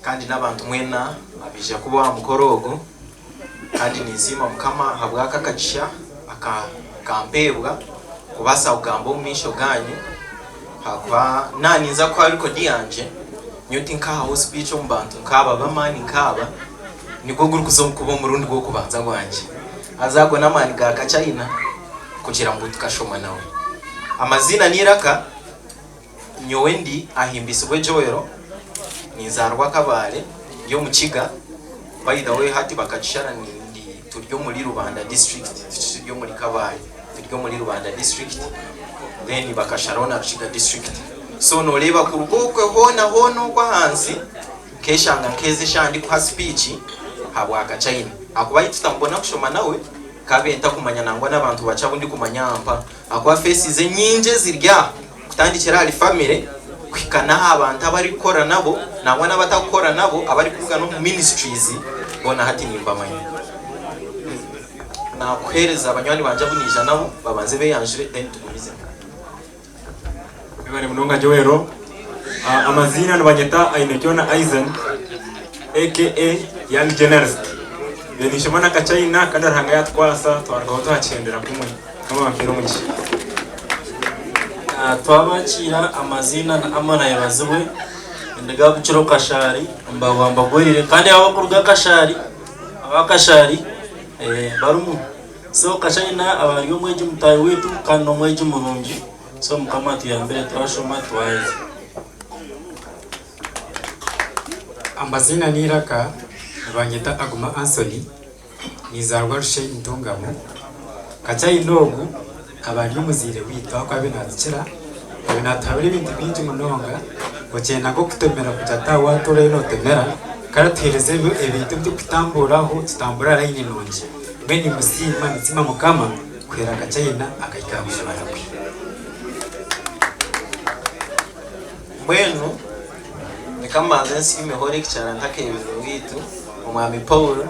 Kandi n'abantu mwena abaija kuba aha mukoro ogu, kandi ninsiima Mukama ahabw'aka akagisha aka kampeebwa kubaasa kugamba omu maisho gaanyu, ahakuba naaba ninza kuha rekodi yangye, nyowe tinkahaho speech omu bantu nk'aba ab'amaani nk'aba, nigwo gurikuza kuba omurundi gw'okubanza gwangye. Haza ago n'amaani ga Kachaina kugira ngu tukashoma nawe. Amaziina n'eiraka. Nyowe ndi Ahimbisibwe Joel, ninzaarwa Kabale, ndi Omukiga. By the way hati bakakishara ndi turi omuri Rubanda district tikiri omuri Kabale, turi omuri Rubanda district then bakasharaho na Rukiga district. So noreeba kuruga okwe hoona hoona okwe ahansi nkeshanga nkeeza eshaaha ndikuha speech habwa Kachaina ahakuba ahi tutamubona kushoma nawe nkabe ntakumanya nangwa n'abantu bakye abu ndikumanya aha mpa. Ahakuba faces enyingi eziri aha kutandikira ahari family kuhika n'aha bantu abarikukora nabo nangwa n'abatarikukora nabo abarikubugana omu ministries boona hati nimbamanya. Nakuheereza banywani bangye abu naija nabo babanze beyanjure then tugumizemu. Webare munonga Joel. Amaziina nibanyeta Ainekyona Aizen aka Young Journalist. Mbaire ninshoma na Kachaina kandi Ruhanga yatukwasa twarugaho twakyendera kumwe. Mukama abampere omugisha. Twabakiira amaziina na Amon Ayebazibwe ndi Gabukiro Kashaari mbaba mbagwerire kandi abakuruga Kashaari aba Kashaari barimu. So Kachaina aba ari omwegi mutaahi waitu kandi n'omwegi murungi so Mukama atuyambire twashoma twaheza. Amaziina n'eiraka nibanyeta Aguma Anthony, ninzaarwa Rushenyi Ntungamo. Kachaina ogu aba ari omuzaire waitu ahakuba abe natukira, abe natuhabura ebintu bingi munonga, okyenda nk'okutomera kugira ati aha watuura oriyo notomera, kare atuheereza ebintu ebi turikutamburaho tutambure aha layini nungi. Mbwenu nimusiima, ninsiima Mukama kuhwera Kachaina akahika aha kujwara kwe. Mbwenu reka mbanze nsiimeho lecturer ntakeebirwe waitu Omwami Paul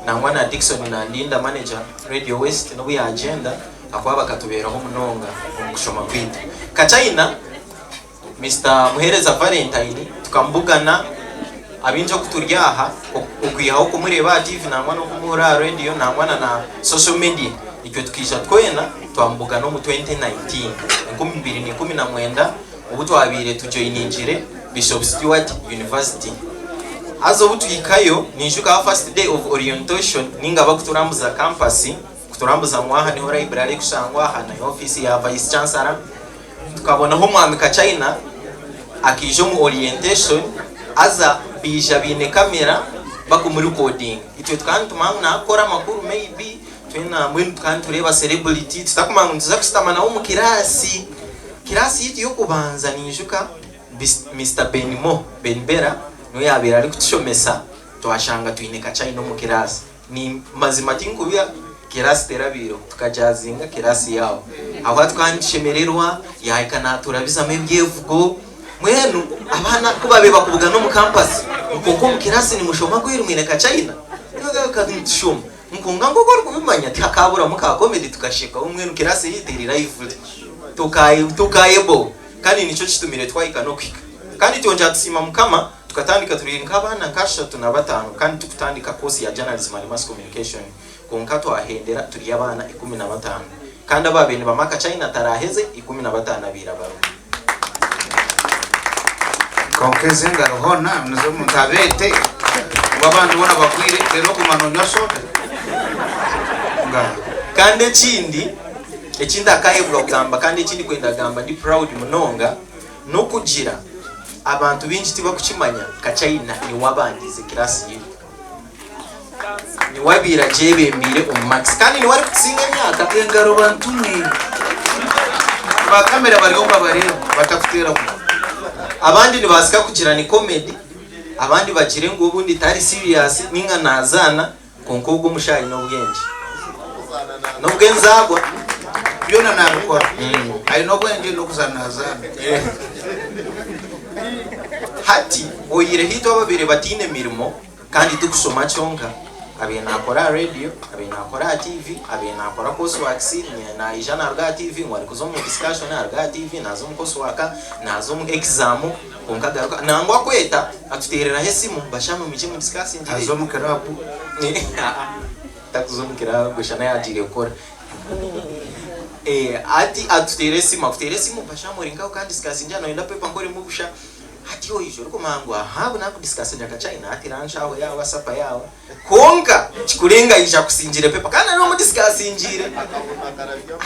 nangwa na Dickson Nandinda manager Radio West n'obu yaagyenda ahakuba bakatubeeraho munonga omu kushoma kwaitu. Kachaina Mister Muheereza Valentine tukamubugana abaingi oku turi aha okwihaho okumureeba aha TV nangwa n'okumuhurira aha radio nangwa na na social media itwe tukaija twena twamubugana omu 2019, 2019, obu twabaire tujoiningire Bishop Stuart University. Haza obu tuhikayo ninjuka aha first day of orientation ninga bakuturambuza campus, kuturambuza ngu aha niho library erikushangwa aha niho office ya vice chancellor, Tukabonaho omwami Kachaina akaija omu orientation haza baija baine camera bakumurikodinga. Itwe tukaba nitumanya ngu naakukora amakuru maybe twena mbwenu tukaba nitureeba celebrity tutakumanya ngu nituza kushutama nawe omu kiraasi. Kiraasi yaitu y'okubanza ninjuka Mister Benimo, Benibera niwe yaabaire arikutushomesa twashanga twine Kachaina omu kiraasi. Ni mazima tinkubya kirasi terabaireho tukagyazinga kirasi yaabo ahabw'okuba tukaba nitushemererwa yahika naturabizamu ebyevugo mbwenu abaana ku babaire bakubugana omu kampasi ngu kwonka omu kirasi nimushoma kweri mwine kachaina nitushoma ngu kwonka nk'oku orikubimanya tihakaburamu ka comedy tukashekaho mbwenu kirasi yaitu eri lively tukayebowa kandi nikyo kitumire twahika n'okuhika kandi twongyera tusiima Mukama. Tukatandika turi nk'abaana nk'ashatu na bataano kandi tukutandika koosi ya Journalism and Mass Communication kwonka twahendera turi abaana 15 kandi abaabaire nibamaka China taraaheze 15 abaire abarimu. Kwonka ezi engaro hoona nizo omuntu abeete ngu abandi boona bagwire reero oguma nonywa soda. Ngaaha. Kandi ekindi eki ndakahebwa kugamba kandi eki ndikwenda kugamba ndi proud munonga N'okugira, abantu baingi tibakukimanya, Kachaina niwe abandiize kiraasi yaitu. Niwe abaire agyebembeire omu maths kandi niwe arikutusinga emyaka. Engaro bantumwe. Ba kamera bari omu babareeba batakuteeraho. Abandi nibaasika kugira ni comedy, abandi bagire ngu obundi tari serious ninga nazaana. Kwonka ogwo omushaija aine obwengye. N'obwe nzaagwa. Byona naabikora. Aine obwengye n'okuzaana naazaana. Hati oyihireho itwe ababaire bataine mirimo kandi tikushoma kyonka, Abaire nakora aha radio, abaire nakora aha TV, abaire nakora course works, naija naruga aha TV ngu arikuza omu discussion, aruga aha TV naza omu course work, naza omu exam kwonka agaruka nangwa akweta atutereraho esimu bashama mwije mu discussingire. Aza omu club. Takuza omu club shana yagiire kukora. Hati atuteera esimu, akuteera esimu bashama ori nkaho kandi discussingire noyenda paper nkoremu busha. Hati oija orikumanya ngu aha naakudisikasinga akachina hati lunch hour yaawa, supper yaawa, kwonka kikurenga aija akusingiire paper kandi nari omudisikasingiire.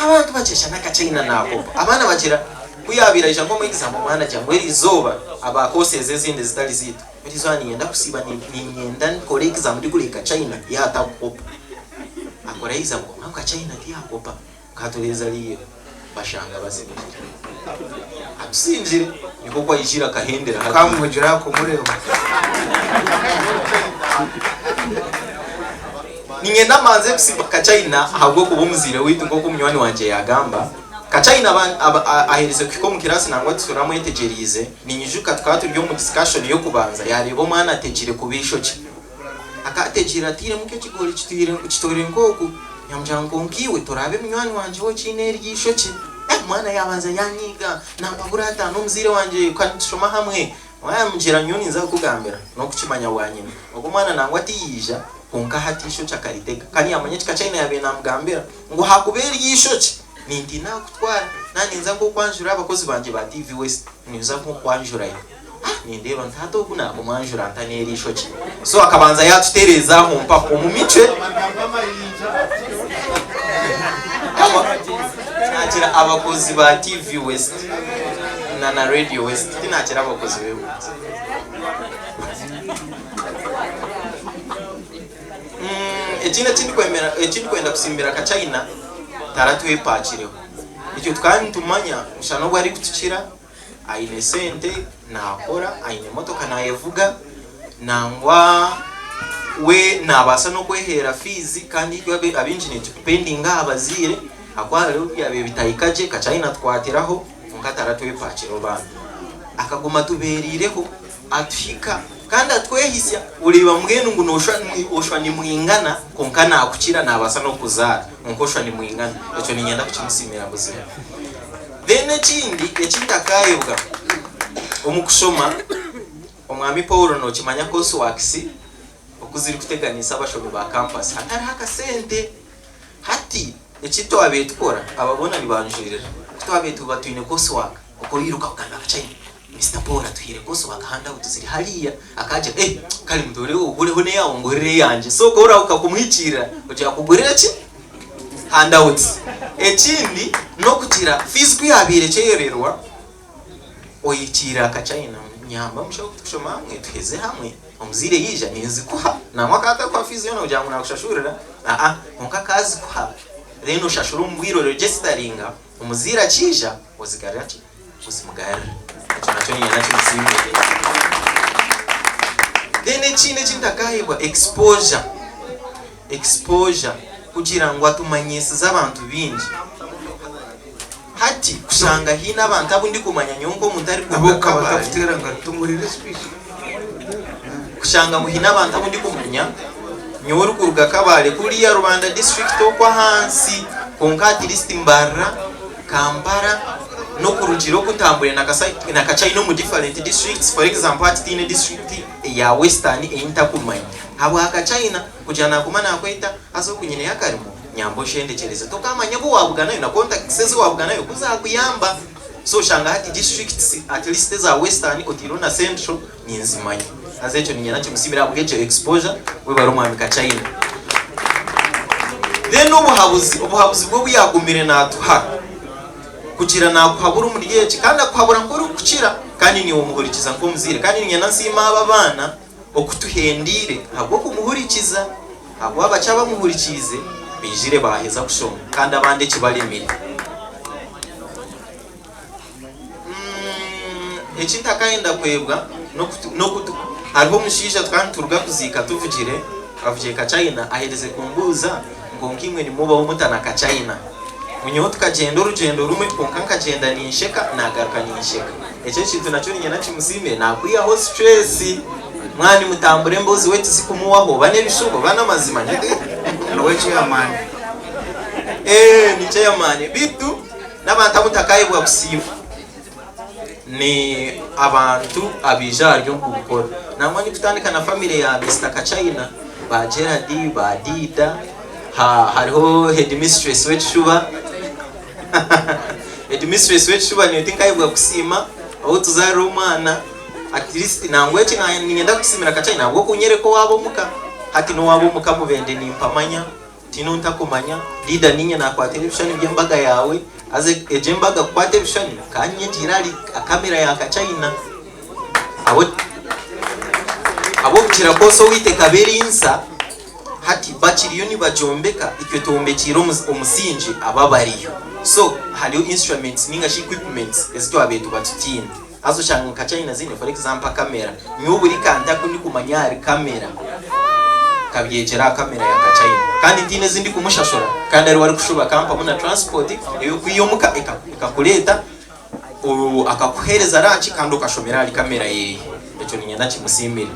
Abantu bagyesha n'akachina naakopa. Abaana bagira ku yaabaire aija nk'omu exam omwana agira ngu erizooba aba course ezi ezindi ezitari zaitu, erizooba niinyenda kusiiba niinyenda nkore exam ndikureeka china yaatakukopa. Akora exam kwonka ngu kachina tiyaakopa. Nkatureeza ariyo bashanga bazibire. Atusingire nikwo kwaijire akahendera hati. Kamuhugira aha kumureeba. Niinyenda mbanze kusiima Kachaina ahabw'okuba omuzaire waitu nk'oku munywani wangye yaagamba. Kachaina aherize kuhika omu kiraasi nangwa tituramwetegyereize. Ninyijuka tukaba turi omu discussion y'okubanza yaareeba omwana ategire kuba eishokye. Akaatekyera atairemu nk'ekigoori kitoire nk'oku, yaamugira ngu, Kwonka iwe toraabe munywani wangye waaba okiine eryo eishokye. Omwana yaabanza yaanyiiga, naampabura ata n'omuzaire wangye kandi nitushoma hamwe. Yaamugira, Nyowe ninza kukugambira n'okukimanya bwanyima. Ogwo omwana nangwa tiyaija, kwonka hati eishokye akaritega. Kandi yaamanya eki Kachaina yaabaire naamugambira ngu ahakuba eryo eishokye, nintiina kukutwara. Naaba ninza nk'okwanjura abakozi bangye ba TV West, ninza nk'okwanjurayo. Ah nindeeba nti hati ogu naakumwanjura nta n'eriisho kye. So akabanza yaatutereeza aho mpaho omu micwe. Naagira abakozi ba TV West na na Radio West tinaagira abakozi b'ebunzi. Mm, ekindi ekindikwemera ekindikwenda kusiimira Kachaina taratwepakireho. Itwe tukaba nitumanya ngu shana obu arikutukira Aine sente nakora, aine emotoka nayevuga, nangwa we nabaasa n'okweheera fiizi kandi itwe abaingi nitudipendinga aha bazaire ahakuba hariho obu byabaire bitahika gye Kachaina atukwatiraho kwonka taratwepakiraho bambi. Akaguma atubeeriireho atuhika kandi atwehisya oreeba mbwenu ngu noshwa oshwa nimwingana kwonka nakukira nabaasa n'okukuzaara kwonka oshwa nimwingana. Ekyo niinyenda kukimusiimira buzima. Then ekindi eki ntakaayebwa, omu kushoma, Omwami Paul nookimanya course works oku zirikuteganisa abashomi ba campus hatariho akasente. Hati eki twabaire tukora, aba boona nibanjurira, ku twabaire tuba twine course work, okoiruka kugamba Kachaina, Mister Paul atuhaire course work handout ziri hariya, akaagira eh kare mutoore ogureho n'eyaawe ongurire eyangye. So ku orahuka kumuhikiirira ogira akugurire ki? Handouts. Ekindi n'okugira fees ku yaabaire ekyerererwa, ohikiirira Kachaina ngu nyamba mushaho tushome hamwe tuheze hamwe, omuzaire yaija ninzikuha. Nangwa akaba atakuha fees yoona kugira ngu naakushashurira, aa kwonka akaazikuha then oshashure omu bwire oregisitaringa, omuzaire akiija ozigarura ki? Ozimugarure. Ekyo nakyo niinyenda nkimusiimire. Then ekindi eki ntakaheebwa exposure. Exposure kugira ngu atumanyisize abantu baingi. Hati kushanga haine abantu abu ndikumanya nyowe nk'omuntu arikuruga Nabo kukaba Kabale. takuteera ngu atungurire speech. Kushanga ngu haine abantu abu ndikumanya nyowe orikuruga Kabale kuriya Rubanda district okwo ahansi kwonka at least Mbarara, Kampala n'okurugiirira oku ntambwire na Kachina omu different districts for example hati tihaine district eya Western ei ntakumanya. Habwa Kachina kugira naguma nakweta haza oku nyineyo akarimo nyamba oshendekyereze tokamanya abu wabuganayo na contacts ezi wabuganayo ku zakuyamba. So oshanga hati districts at least eza Western oteireho na Central ninzimanya. Haza ekyo niinyenda nkimusiimire ahabw'egyo exposure webare omwami Kachina. Then obuhabuzi, obuhabuzi bwe obu yagumire natuha kugira nakuhabura omuri eki kandi akuhabura nk'orikukukira kandi naiwe omuhurikiza nk'omuzaire kandi niinyenda nsiime abo abaana Oku tuhendeire ahabw'okumuhurikiza, ahabw'okuba bakye abamuhurikiize baijire baaheza kushoma kandi abandi ekibaremire. Eki ntakayenda kwebwa n'oku hariho omushaija tukaba nituruga kuziika tuvugire, avugire Kachina aherize kumbuuza ngu kwonka imwe nimubaho muta na Kachina? Ngu nyowe tukagyenda orugyendo rumwe kwonka nkagyenda ninsheka nagaruka ninsheka. Ekyo ekintu nakyo niinyenda nkimusiimire naakwihaho stress. Mwaba nimutambura emboozi we tizikumuhwaho oba n'ebishuba oba n'amazima. Niwe chairman. Eeh ni chairman beitu n'abantu abu ntakayebwa kusiima ni abantu abaija ahari omu mukoro. Nangwa ndikutandika na family ya Mister Kachaina ba Gerald, ba Dida, ha hariho headmistress w'ekishuba headmistress w'ekishuba nyowe tinkayebwa kusiima ou tuzaarire omwana. At least nangwa eki niinyenda kukusiimira kakye nangwa okunyereka owaabo omuka. Hati n'owaabo omuka Mubende nimpamanya, tihaine ou ntakumanya. Leader niinye naakwatira ebishushani by'embaga yaawe, haza egyo embaga kukwata ebishushani nkaba niinye ngiire ahari kamera ya Kachina. Ahabw'okugira course owaitu ekaba eri nsa, Hati bakiriyo nibagyombeka, itwe twombekiire omusingi abo abariyo. So hariho instruments ninga shi equipments ezi twabaire tuba tutaine. Haza oshanga nka China ziine for example camera. Nyowe buri kantu aku ndikumanya ahari camera nkabyegyera aha camera ya Kachina. Kandi ntiine ezi ndikumushashura kandi ariwe arikushuba akampamu na transport ey'okwiha omuka ekakureeta akakuheereza lunch kandi okashomera ahari camera yeye. Ekyo niinyenda nkimusiimire.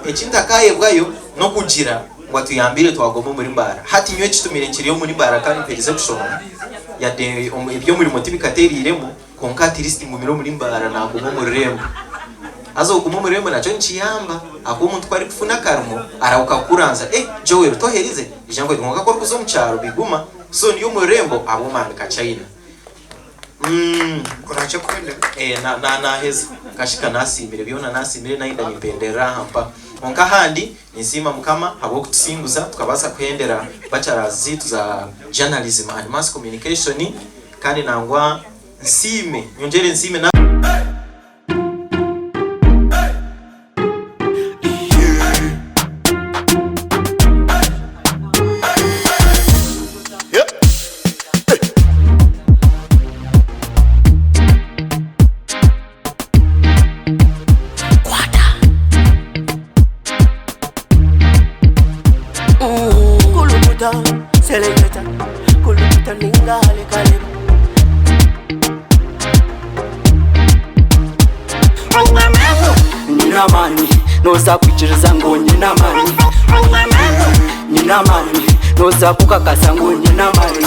Eki ntakaayebwayo n'okugira ngu atuyambire twaguma omuri Mbarara. Hati nyowe ekitumire nkiri omuri Mbarara kandi mperize kushoma, yade eby'omurimo tibikateereiremu, kwonka at least ngumire omuri Mbarara naaguma omu rurembo. Haza okuguma omu rurembo nakyo nikiyamba ahakuba omuntu ku arikufuna akarimo arahuka kukuranzya, Eh Joel toherize? Ija nkwete. Kwonka ku orikuza omu kyaro biguma. So ndi omu rurembo ahabw'omwami Kachaina. Orahakye kuhendera. Eh, na, na, naheza. Nkashika nasiimire byona nasiimire nayenda nimpenderera aha mpa. Kwonka ahandi ninsiima Mukama ahabw'okutusinguza tukabaasa kuhendera bachelors zaitu za Journalism and Mass Communication kandi nangwa nsiime, nyongyere nsiime na. Kulukuta, seleketa, kulukuta ninga lekaleka. Nyine amaani noza kwikiriza ngu nyine amaani Nyine amaani noza kukakasa ngu nyine amaani.